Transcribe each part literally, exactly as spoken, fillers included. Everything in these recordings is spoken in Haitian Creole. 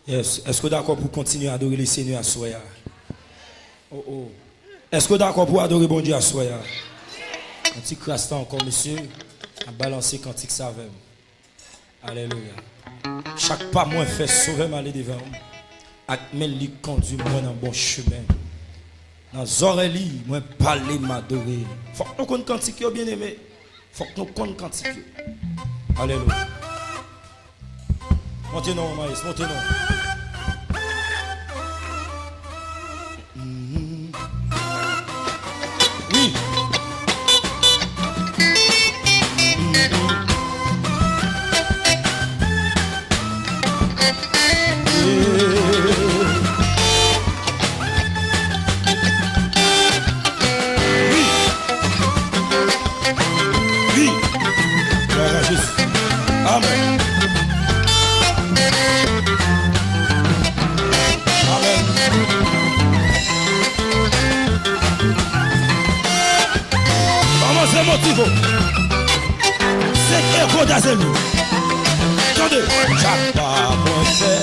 Yes. Èske w dakò pou w kontinye adore Lesenyè aswè a? Oh, oh. Èske w dakò pou w adore Bondye aswè a? Yon ti kras la ankò, mesye. N ap balanse kantik sa avè m. Alelouya. Chak pa mwen fè, Sovè m ale devan m. Ak men li kondui mwen nan bon chemen. Nan zòrèy li, mwen pale, m adore. Fòk nou konn kantik yo, byeneme. Fòk nou konn kantik yo. Alelouya. Monte non, Mayis, monte non. Mhm. Wi. Wi. Wi. Glwa a Jezi. Amèn. Amèn. Kòmanse motive w. Senk eko dazemi. Tande. Chak pa mwen fè,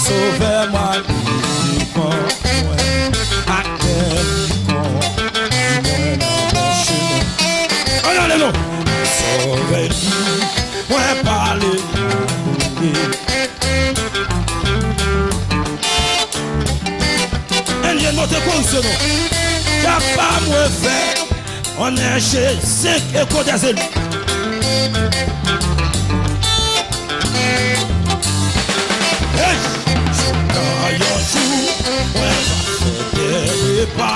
Sovè m ale devan mwen. Ak men li kondui mwen nan bon chemen. Ann ale non. Sovè li, mwen pale, m adore. Ann ye moute korisyon nou. Chak pa mwen fè, on enche senk eko dèzeli. Hey! Nan yon jou, mwen va fè dènye pa.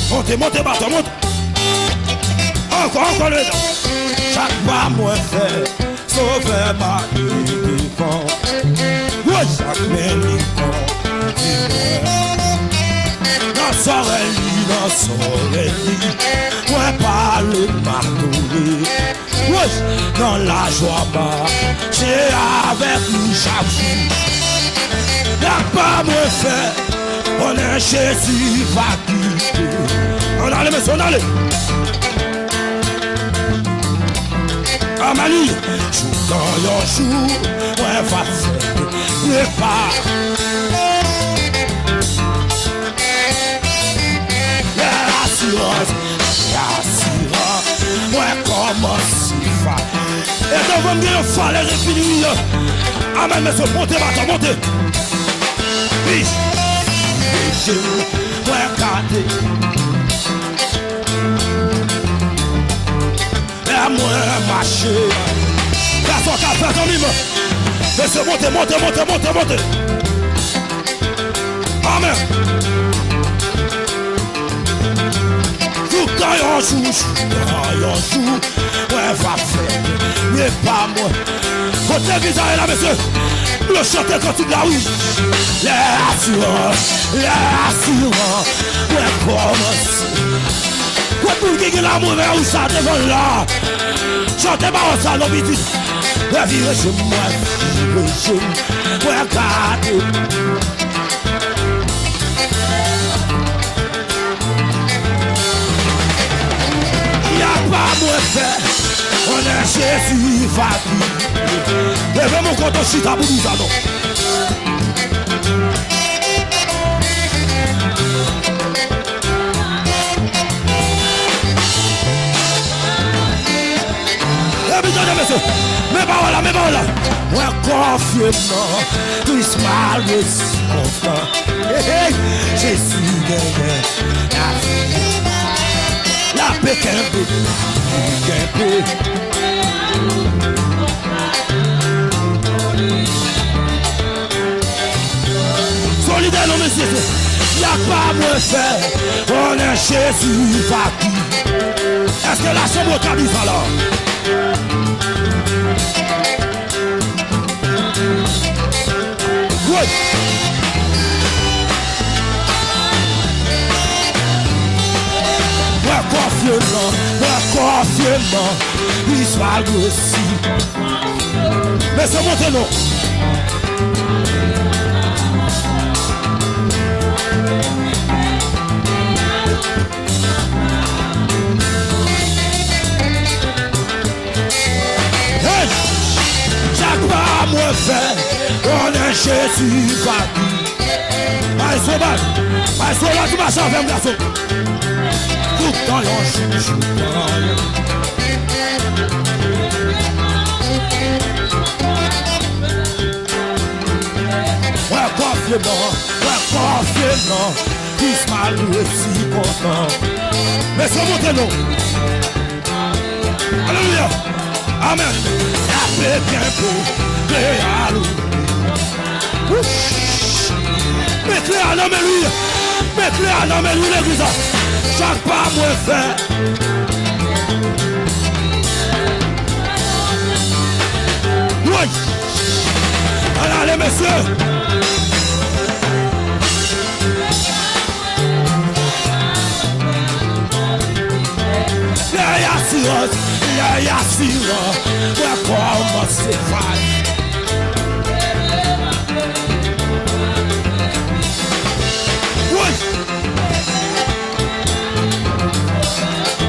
Monte, monte, baton, monte. Ankò, ankò, leve. Chak pa mwen fè, Sovè m ale devan. Woy! Chak men li kondui mwen. Nan zòrèy li, nan zòrèy li. Mwen pale, m adore. Woy! Nan lajwa mache avèk ou chak jou. Chak pa mwen fè, konnen Jezi va gide. Ann ale, mesye, ann ale. Amani, joukan yon jou, mwen va fè prepa. Lè asirans, lè asirans, mwen kòmanse fa. E devan m gen yon falèz enfini, wi. Amèn, mesye, monte, baton, monte. Wi. Mete mwen gade. Lè mwen mache. Gade sa w ka fè, zanmi m. Mesye, monte, monte, monte, monte, monte. Amèn. Joukan yon jou, joukan yon jou, mwen va fè prepa mwen. Kote vizaj la, mesye? Nou chante kantik la, wi. Lè asirans, lè asirans, mwen kòmanse. Kot moun ki gen lanmou, men ou sa devan la. Chante pawòl sa non, pitit. Mwen vire je m, mwen vire je m, mwen gade. Y a pa mwen fè, konnen Jezi va gide. Leve men w kote w chita pou di sa non. Epi tande, mesye, men pawòl la, men pawòl la. Mwen konfye m nan Kris malgre sikonstans. Hey, hey, Jezi genyen lavi. L ap kenbe, kenbe. Solidè non, mesye, se y a pa mwen fè, konnen Jezi va gide. Èske lachanm yo ka di sa la? Woy! Mwen konfye nan, mwen konfye nan, Kris pral gresi. Mesye, monte non. Hey! Chak pa mwen fè, Jezi pa di. Maestro bal. Maestro la tou mache avè m gason. Tout tan yon chouchou. Mwen konfye non, mwen konfye non. Kris malere si kontan. Mesye monte non. Alelouya. Amèn. Lape kenbe, klè a louvri. Wouch. Met klè a nan men li. Met klè a nan men li, legliz la. Chak pa mwen fè. Woy. Ann ale, mesye. Lè asirans, lè asirans, mwen kòmanse fay. Woy!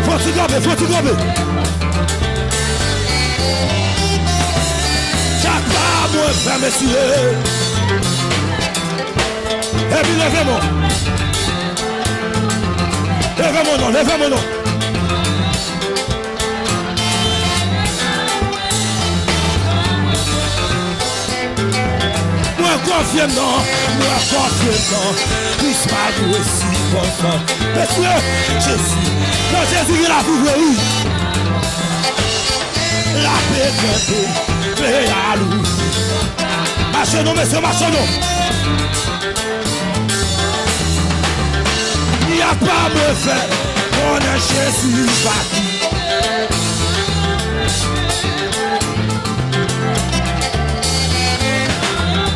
Fò ti kanpe, fò ti kanpe. Chak pa mwen fè, mesye. Epi leve men w. Leve men w non, leve men w non. Mwen konfye m non, mwen konfye m non. Kris pa dwe si kontan. Mesye, Jezi, nan Jezi gen lavi vre wi. Lape kenbe, klè a louvri. Mache non, mesye, mache non. Y a pa mwen fè, konnen Jezi pa di.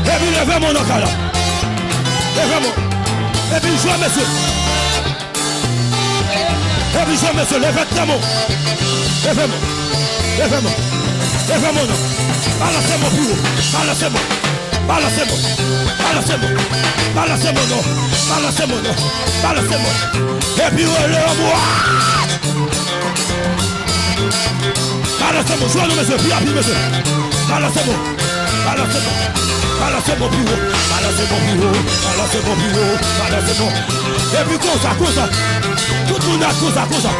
Epi leve men w nan kay la. Leve men w. Epi jwe, mesye. Epi jwe, mesye, leve tèt ou. Leve men w. Leve men w. Leve men w non. Balanse men w pi wo. Balanse men w. Balanse men w. Balanse men w. Balanse men w non. Balanse men w non. Balanse men w. Epi rele anmwa. Balanse men w. Jwe non, mesye. Pi rapid, mesye. Balanse men w. Balanse men w. Balanse men w pi wo. Balanse men w pi wo. Balanse men w pi wo. Balanse men w. Epi konsa, konsa. Tout moun ap konsa, konsa.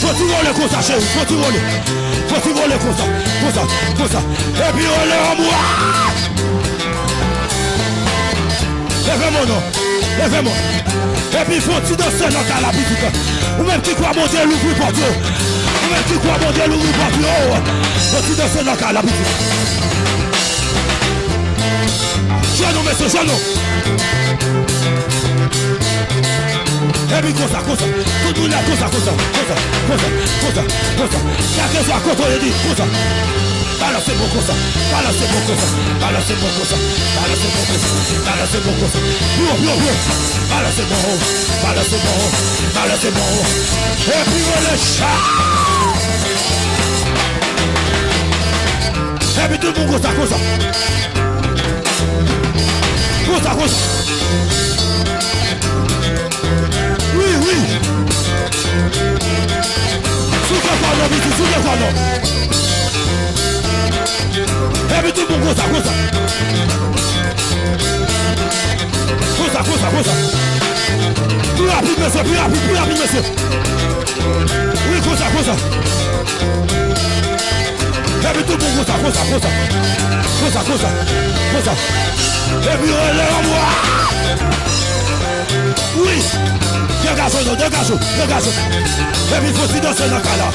Fò ti wole konsa, cheri. Fò ti wole. Fò ti wole konsa. Konsa, konsa. Epi wole anmwa. Leve men w non. Leve men w. Epi fò ti danse nan kay la, pitit. Ou menm ki kwè Bondye louvri pòt yo. Ou menm ki kwè Bondye louvri pòt yo. Fò ti danse nan kay la, pitit. Jwe non, mesye, jwe non. Epi konsa, konsa. Tout moun la konsa, konsa, konsa, konsa, konsa, konsa. Kèlkeswa kote w ye, di konsa. Balanse men w konsa, balanse men w konsa, balanse men w konsa, balanse men w konsa, balanse men w konsa. Pi wo, pi wo, pi wo. Balanse men w, balanse men w, balanse men w. Epi rele chay. Epi tout moun konsa, konsa. Konsa, konsa. Wi, wi. Souke kò non, pitit, souke kò non. Epi tout moun konsa, konsa. Konsa, konsa, konsa. Pi rapid, mesye, pi rapid, pi rapid, mesye. Wi, konsa, konsa. Epi tout moun konsa, konsa, konsa. Konsa, konsa, konsa. Epi rele anmwa. Wi. Degaje w non, degaje w, degaje w. Epi fò ti danse nan kay la.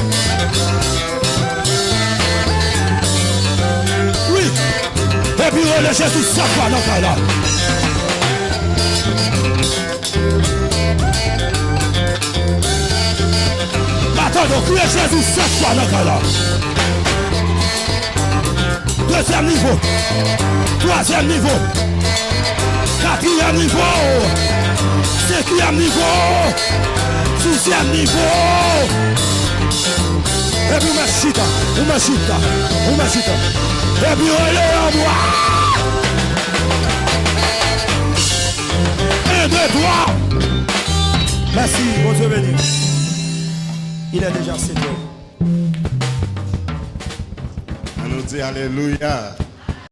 Wi. Epi rele Jezi sèt fwa nan kay la. Pa tande w, kriye Jezi sèt fwa nan kay la. Dezyèm nivo. Twazyèm nivo. Katriyèm nivo. Senkyèm nivo. Sizyèm nivo. Epi ou mèt chita, ou mèt chita, ou mèt chita. Epi rele anmwa. Un, deux, trois. Merci, Bondye beni. Il est déjà sept heures. Ann nou Di alelouya.